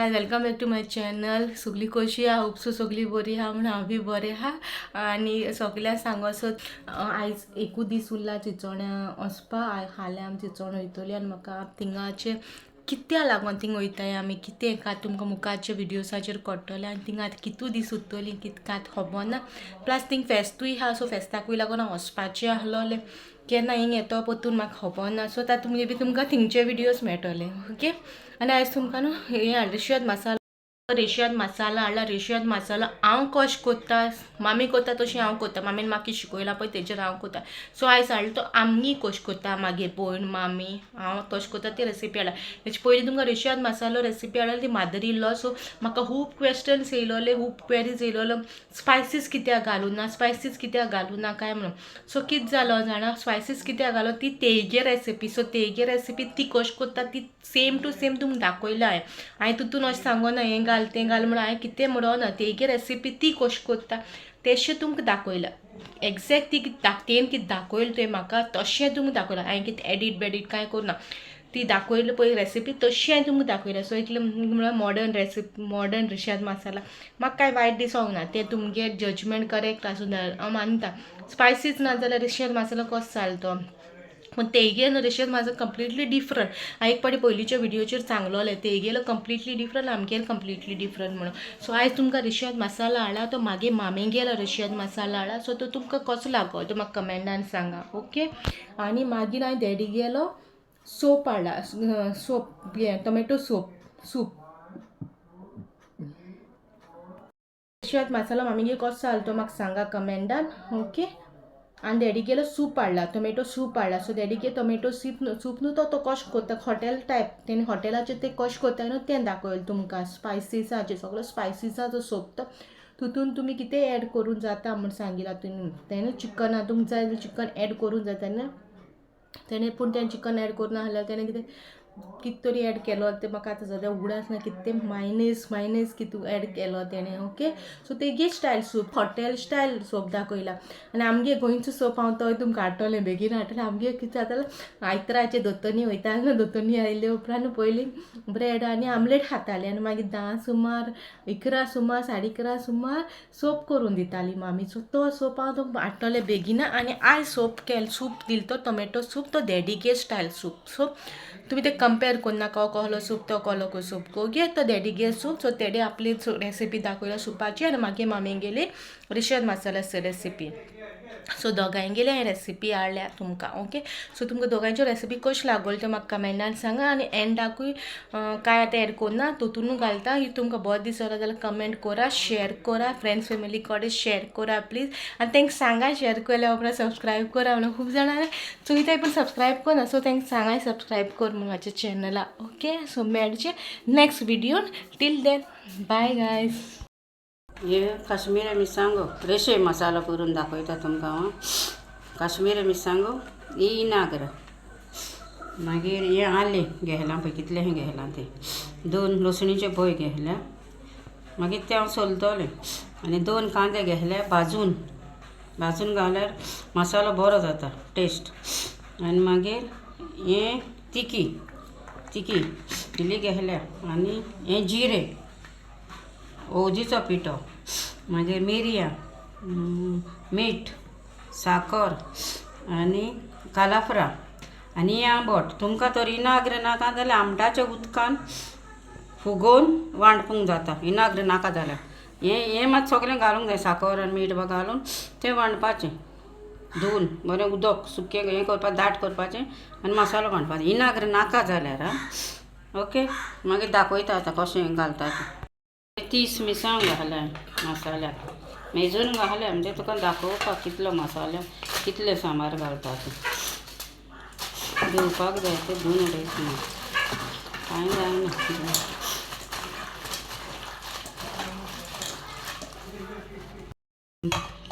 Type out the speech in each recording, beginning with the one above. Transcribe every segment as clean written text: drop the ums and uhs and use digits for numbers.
Welcome back to my channel. सगळी कशी आहा? होप सो सगळी बरी आहा म्हूण हांव बी बरें आहा. आनी सगळ्यांक सांगो असो आयज एकूच दीस उरला चिंचोण्या वचपा. फाल्यां आमी चिंचोण वयतली आनी म्हाका थिंगाचें कित्या लागून थिंग वयताय आमी कितें काय तुमकां मुखारच्या विडियोसाचेर कळटलें. आनी थिंगा आतां कितू दीस उरतली कित कांय खबर ना. प्लस थिंग फेस्तूय आहा, सो फेस्ताकूय लागून हांव वचपाचें आसलोलें. केन्ना हिंग येतो परतून म्हाका खबर ना. सो तातूंत मे बी तुमकां थिंगचे विडियोज मेळटले. ओके, आनी आयज तुमकां न्हू हें हाडलें रेशियाद मसाला. रेशियाद मसाला हाडला. रेशियाद मसाला हांव कशें कोत्ता, मामी कोत्ता तशी हांव कोत्ता. मामीन म्हाका शिकयलां पळय तेजेर हांव कोत्ता. सो आयज हाडलो तो आमगी कशें कोत्ता, मागे भयण मामी हांव तशें कोत्ता ती रेसिपी हाडला. तेचे पयलीं तुमकां रेशियाद मसालो रेसिपी हाडली ती मादर इन लॉ. सो म्हाका खूब क्वेश्चन्स येयलोले, खूब क्वेरीज येयलोलो, स्पायसीस कित्याक घालूं ना, स्पायसीस कित्याक घालूं ना काय म्हणून. सो कितें जालो जाणा, स्पायसीस कित्याक घालूं ती तेगे रेसिपी. सो तेगे रेसिपी ती कशी कोत्ता ती सेम टू सेम तुमकां दाखयला हांवें. हांवें तितून अशें सांगना हें घाल तें घाल म्हणून हांवें कितें म्हणना. तेगे रेसिपी ती कशी कोत्ता तेशें तुमकां दाखयलां. एग्जॅक्ट ती तेणें कितें दाखयलें तें म्हाका तशें तुमकां दाखयलां. हांवें कितें एडीट बेडीट कांय करुना. ती दाखयली पळय रेसिपी तशी हांवें तुमकां दाखयल्या. सो इतलें म्हळ्यार मॉडर्न रेसिपी, मॉडर्न रेशियाद मसाला म्हाका कांय वायट दिसोंक ना. तें तुमगे जजमेंट करेक्ट आसूं जाय हांव मानता. स्पायसीस ना जाल्यार रेशियाद मसाला कसो चलतो? पूण तेगे न्हू रेशियाद मसाला कंप्लिटली डिफरंट. हांवें एक फावटी पयलींच्या विडियोचेर सांगलोलें तेगेलो कंप्लिटली डिफरंट, आमगेलो कंप्लिटली डिफरंट म्हणून. सो आयज तुमकां रेशियाद मसाला हाडला तो मागे मामेगेलो रेशियाद मसाला हाडला. सो तो तुमकां कसो लागो तो म्हाका कमेंटान सांगा. ओके, आनी मागीर हांवें डॅडीगेलो सोप हाडला. सोप हें टोमॅटो सोप सूप. रेशियाद मसाला मामीगे कसो जालो तो म्हाका सांगा कमेंटान. ओके, आनी डॅडीगेलो सूप हाडला, टोमॅटो सूप हाडला. सो डॅडीगे टोमॅटो सूप सूप न्हू तो तो कशें कोत्ता हॉटेल टायप, तेणी हॉटेलाचेर ते कशें कोत्ता न्हू तें दाखयलें तुमकां. स्पायसिसाचें सगळो स्पायसिसाचो सोप तो तितून तुमी कितें एड करूंक जाता म्हूण सांगिलां तेणें. चिकना तुमकां जाय जाल्यार चिकन एड करूंक जाता तेणें. पूण तेणें चिकन एड करूं नासल्यार तेणें कितें कितें तरी एड केलो तें म्हाका आतां सद्या उगडास ना कितें तें मायनीस मायनीस कितें एड केलो तेणें. ओके, सो तेगे style soup hotel style soup दाखयला. आनी आमगे गोंयचो सोप हांव तोय तुमकां हाडटलें, बेगीन हाडटलें. आमगे कितें जातालें, आयतराचे दोतोरनी वयताले न्हू, दोतोरनी आयले उपरांत पयलीं ब्रेड आनी आमलेट खाताली आनी मागीर 10 सुमार 11 सुमार 11:30 सुमार सोप करून दिताली मामी. सो तो सोप हांव तुमकां हाडटलें बेगीन. आनी आयज सोप केल सूप दिल तो टोमॅटो सूप तो डॅडीगे स्टायल सूप. सो तुमी ते कंपेर करनाका कहलो सूप तो कहलो सूप घे तो डॅडीगे सूप. सो तेणे आपली रेसिपी दाखयला सुपाची आनी मागीर मामीगेली रेशियाद मसाल्याची रेसिपी. सो दोगांयगेली हांवें रेसिपी हाडल्या तुमकां. ओके, सो तुमकां दोगांयच्यो रेसिपी कशी लागोली त्यो म्हाका कमेंटान सांगा. आनी एंडाकूय कांय आतां एड करना, तितूनू घालता. If तुमकां बरें दिसलो जाल्यार कमेंट करा, शेअर करा, फ्रेंड्स फॅमिली कडेन शेअर करा प्लीज. आनी तांकां सांगा शेअर केल्या उपरांत सबस्क्रायब करा म्हणून. खूब जाणां चोयताय पूण सबस्क्रायब करना. सो तांकां सांगा सबस्क्रायब कर म्हणून म्हाज्या चॅनला. ओके, सो मेळचे next विडियोन. Till then bye guys. हे काश्मीरी मिरसांगो रेशे मसालो करून दाखयता तुमकां हांव. काश्मीरी मिरसांगो ही इनाग्र, मागीर हें आलें घेतलां पळय कितलें घेतलां तें, 2 लसणीचे बय घेतल्या, मागीर तें हांव सोलतलें. आनी 2 कांदे घेतले भाजून, भाजून घाल्यार मसालो बरो जाता टेस्ट. आनी मागीर हें तिकी तिकी इल्ली घेतल्या, आनी हें जिरें हळदीचो पिठो, मागीर मिरयां, मीठ, साकर आनी कालाफरां आनी हें आंबट. तुमकां तर इनाग्र नाका जाल्यार आमटाच्या उदकान फुगोवन वांटपूंक जाता. इनाग्र नाका जाल्यार हें हें मात सगळें घालूंक जाय, साकर आनी मीठ बा घालून तें वांटपाचें, धुवन बरें उदक सुकें हें करपाक दाट करपाचें आनी मसालो वांटपाचो इनाग्र नाका जाल्यार. आं ओके, मागीर दाखयता आतां कशें घालता तें. 30 मिरसांग घातल्या मसाल्याक मेजून घातल्या, म्हणजे तुका दाखोवपाक कितलो मसालो कितले सामार घालता तें. धुवपाक जाय तें धुवन उडयता ना कांय जायना.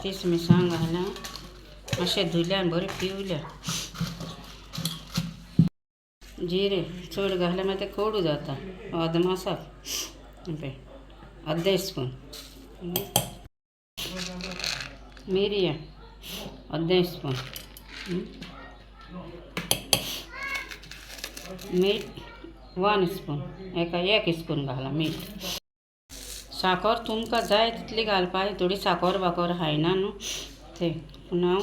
30 मिरसांग घातल्या, मातशें धुल्या आनी बरें पिवल्या. जिरें चड घातल्यार मागीर तें कोडू जाता अदमासाक पळय अर्दें स्पून. मिरयां अर्दें स्पून, मीठ 1 स्पून एका 1 स्पून घाला मीठ. साखर तुमकां जाय तितली घालपाक, थोडी साखर बाकर खायना न्हू ते, पूण हांव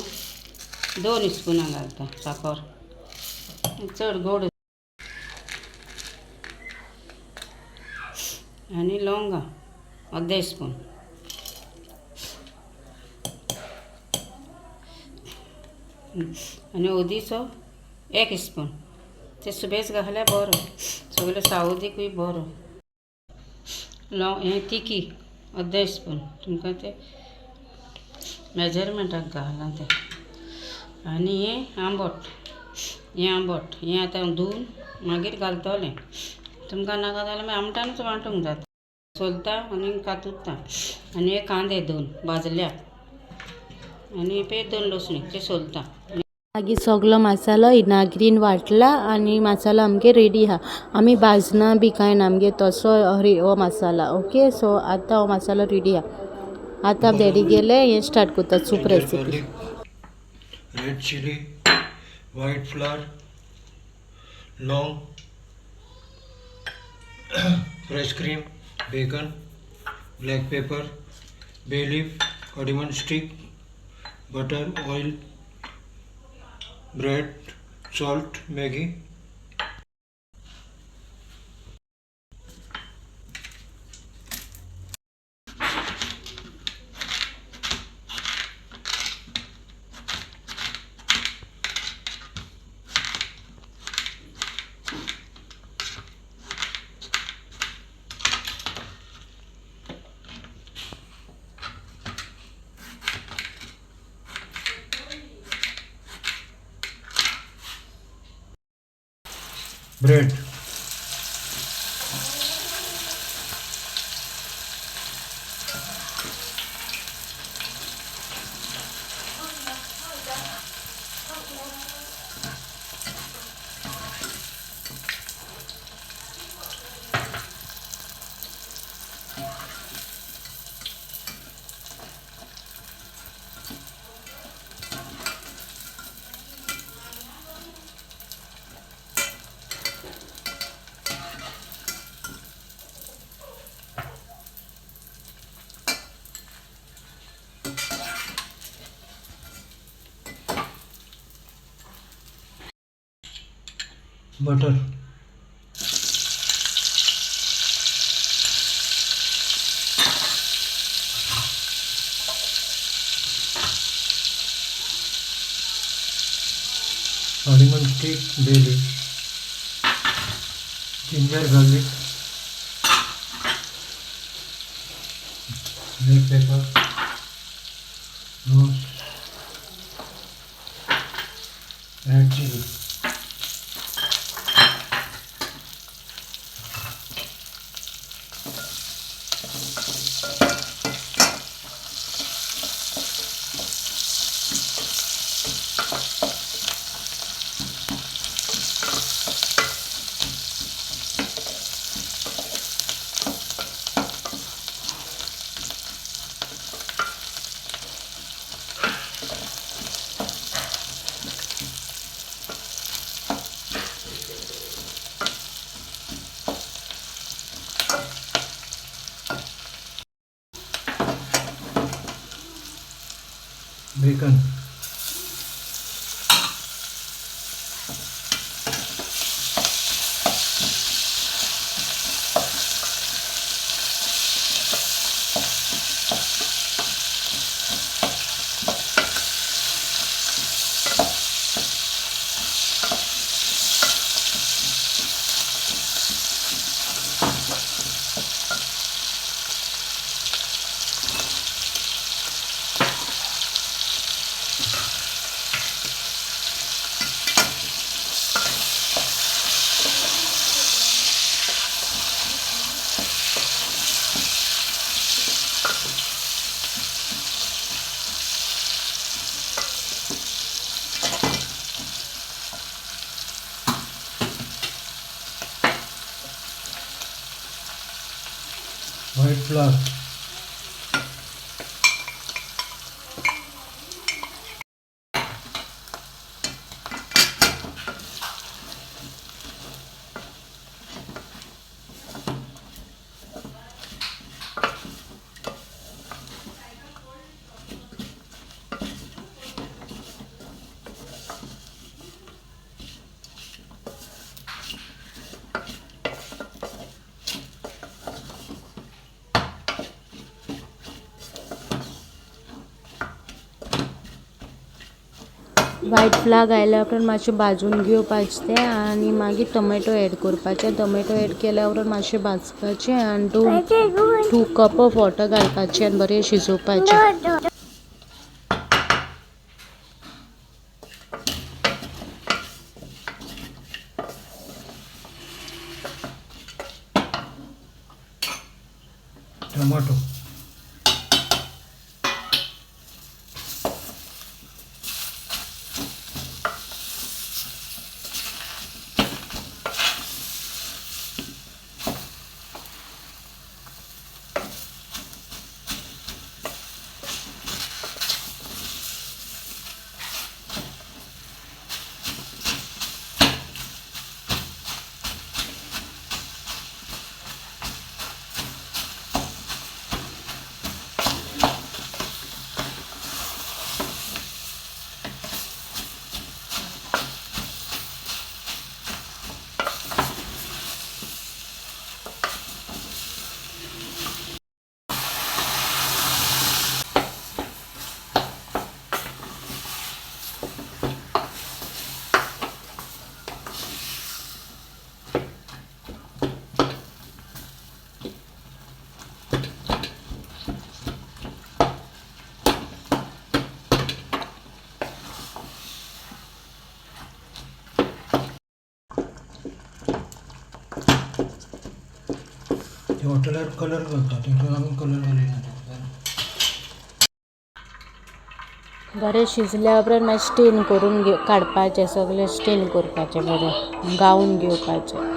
2 स्पुनां घालता साखर, चड गोड. आनी लवंगां अर्दे स्पून. आनी हळदीचो 1 स्पून. ते सुबेज घाल्यार बरो, सगळे सावदीकूय बरो. लवंग हें तिकी अर्दे स्पून, तुमकां ते मेजरमेंटाक घालां तें. आनी हें आंबट, हें आंबट हें आतां धुवन मागीर घालतलें. तुमकां नाका जाल्यार मागीर आमटानूच वांटूंक जाता. सोलता आनी कातुरता. आनी हे कांदे 2 भाजल्या आनी पे 2 लसणी ते सोलता. मागीर सगलो मसालो इनाग्रीन वांटला आनी मसालो आमगे रेडी आहा. आमी भाजना बी कांय ना, आमगे तसो हो मसाला. ओके, सो आतां हो मसालो रेडी आहा. आतां डॅडी गेले हें स्टार्ट करता soup recipe. Red chili, white flour, long, fresh cream, bacon, black pepper, bay leaf, cardamom stick, butter, oil, bread, salt, Maggi. Bread. Butter. Cardamom stick, bay leaf, ginger garlic, black pepper, rose, red chili. Bacon. White flour. White flour घायल्या उपरांत मातशें भाजून घेवपाचें तें आनी मागीर tomato add करपाचें. Tomato add केल्या उपरांत मातशें भाजपाचें आनी 2 कप ऑफ वॉटर घालपाचें आनी बरें शिजोवपाचें. टोमॅटो. ते हॉटेलार कलर घालता, तेका लागून कलर घालिना. बरें शिजल्या उपरांत मागीर स्टेन करून घेव काडपाचें, सगळें स्टेन करपाचें, बरें गाळून घेवपाचें.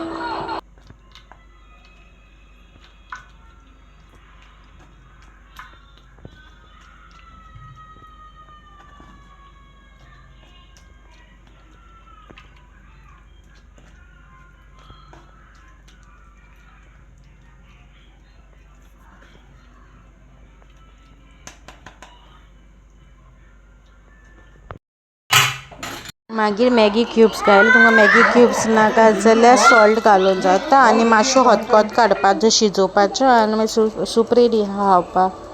मागीर मॅगी क्युब्स घायले. तुमकां मॅगी क्युब्स नाका जाल्यार सॉल्ट घालून जाता आनी मातशें हतकत काडपाचें, शिजोवपाचें आनी मागीर सूप रेडी आहा खावपाक.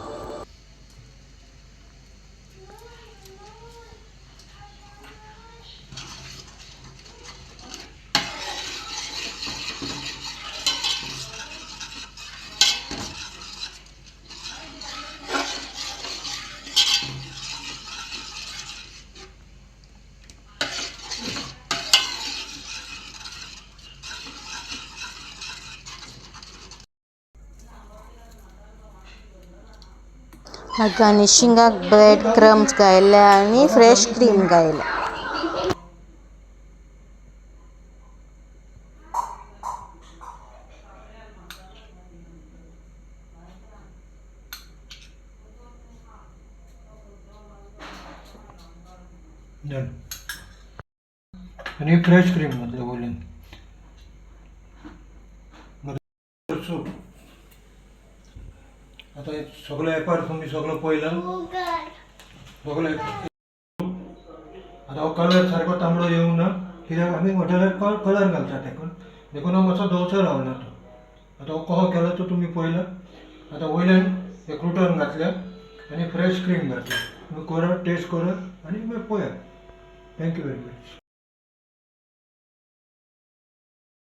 गार्निशिंगाक ब्रेड क्रम्स घायले आनी फ्रेश क्रीम घायल्या. डन. आनी फ्रेश क्रीम घातलं वयल्यान. सूप आता हे सगळं एपार तुमी सगळं पळयलां सगळें. आतां हो कलर सारको तांबडो येवंक ना, कित्याक आमी हॉटेलार कलर घालतात देखून देखून हांव मातसो धवसो रावला तो. आतां हो कसो केला तो तुमी पळयला. आतां वयल्यान हे क्रुटन घातल्या आनी फ्रेश क्रीम घातल्या. तुमी करात, टेस्ट करात आनी मागीर पळयात. Thank you very much.